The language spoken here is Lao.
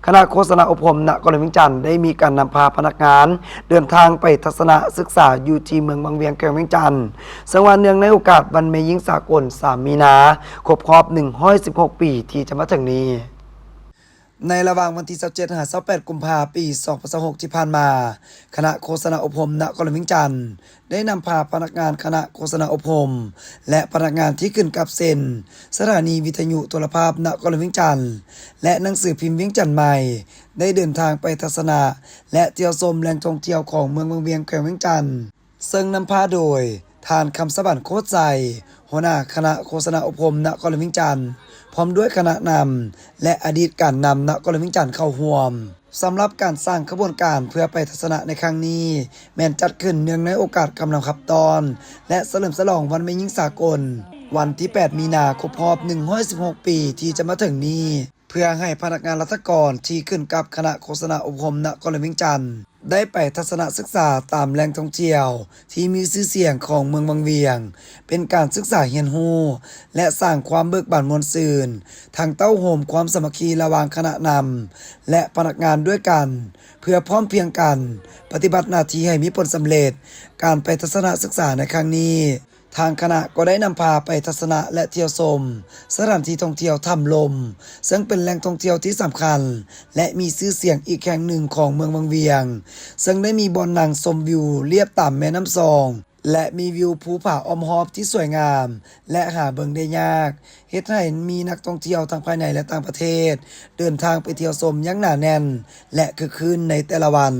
ຄະນະໂຄສະນາອົບຮົມນະຄອນຫຼວງວຽງຈັນ ໄດ້ມີການນຳພາພະນັກງານເດີນທາງໄປທັດສະນະສຶກສາຢູ່ທີ່ເມືອງວັງວຽງ ແຂວງວຽງຈັນ, ເຊິ່ງວ່າເນື່ອງໃນໂອກາດວັນແມ່ຍິງສາກົນ ສາມມີນາ ຄົບຮອບ ໜຶ່ງຮ້ອຍສິບຫົກປີທີ່ຈະມາເຖິງນີ້. ໃນລະຫວ່າງວັນທີ ຊາວເຈັດ ຫາ ຊາວແປດ ກຸມພາ ປີ ສອງພັນຊາວຫົກ ທີ່ຜ່ານມາ, ຄະນະໂຄສະນາອົບຮົມນະຄອນຫຼວງວຽງຈັນ ໄດ້ນຳພາພະນັກງານຄະນະໂຄສະນາອົບຮົມ ແລະ ພະນັກງານທີ່ຂຶ້ນກັບເຊັ່ນ ສະຖານີວິທະຍຸໂທລະພາບນະຄອນຫຼວງວຽງຈັນ ແລະ ໜັງສືພິມວຽງຈັນໃໝ່ ໄດ້ເດີນທາງໄປທັດສະນະ ແລະ ທ່ຽວຊົມແຫຼ່ງທ່ອງທ່ຽວຂອງເມືອງວັງວຽງ ແຂວງວຽງຈັນ, ເຊິ່ງນຳພາໂດຍ ທ່ານ ຄຳສະຫວັນ ໂຄດໄຊ, ຫົວໜ້າຄະນະໂຄສະນາອົບຮົມນະຄອນຫຼວງວຽງຈັນ, ພ້ອມດ້ວຍຄະນະນຳ ແລະ ອະດີດການນຳນະຄອນຫຼວງວຽງຈັນເຂົ້າຮ່ວມ. ສຳລັບການສ້າງຂະບວນການເພື່ອໄປທັດສະນະໃນຄັ້ງນີ້ ແມ່ນຈັດຂຶ້ນເນື່ອງໃນໂອກາດກຳລັງຮັບຕ້ອນ ແລະ ສະເຫຼີມສະຫຼອງວັນແມ່ຍິງສາກົນ ວັນທີ ແປດ ມີນາ ຄົບຮອບ ໜຶ່ງຮ້ອຍສິບຫົກປີທີ່ຈະມາເຖິງນີ້, ເພື່ອໃຫ້ພະນັກງານລັດຖະກອນທີ່ຂຶ້ນກັບຄະນະໂຄສະນາອົບຮົມນະຄອນຫຼວງວຽງຈັນ ໄດ້ໄປທັດສະນະສຶກສາຕາມແຫຼ່ງທ່ອງທ່ຽວທີ່ມີຊື່ສຽງຂອງເມືອງວັງວຽງ, ເປັນການສຶກສາຮຽນຮູ້ ແລະ ສ້າງຄວາມເບີກບານມ່ວນຊື່ນ, ທັງເຕົ້າໂຮມຄວາມສາມັກຄີລະຫວ່າງຄະນະນຳ ແລະ ພະນັກງານດ້ວຍກັນ, ເພື່ອພ້ອມພຽງກັນປະຕິບັດໜ້າທີ່ໃຫ້ມີຜົນສຳເລັດ. ການໄປທັດສະນະສຶກສາໃນຄັ້ງນີ້, ທາງຄະນະກໍໄດ້ນຳພາໄປທັດສະນະ ແລະ ທ່ຽວຊົມສະຖານທີ່ທ່ອງທ່ຽວຖ້ຳລົມ, ເຊິ່ງເປັນແຫຼ່ງທ່ອງທ່ຽວທີ່ສຳຄັນ ແລະ ມີຊື່ສຽງອີກແຫ່ງໜຶ່ງຂອງເມືອງວັງວຽງ, ເຊິ່ງໄດ້ມີບ່ອນນັ່ງຊົມວິວລຽບຕາມແມ່ນ້ຳຊອງ ແລະ ມີວິວພູຜາອ້ອມຮອບທີ່ສວຍງາມ ແລະ ຫາເບິ່ງໄດ້ຍາກ, ເຮັດໃຫ້ມີນັກທ່ອງທ່ຽວທັງພາຍໃນ ແລະ ຕ່າງປະເທດ ເດີນທາງໄປທ່ຽວຊົມຢ່າງໜາແໜ້ນ ແລະ ຄຶກຄື້ນໃນແຕ່ລະວັນ.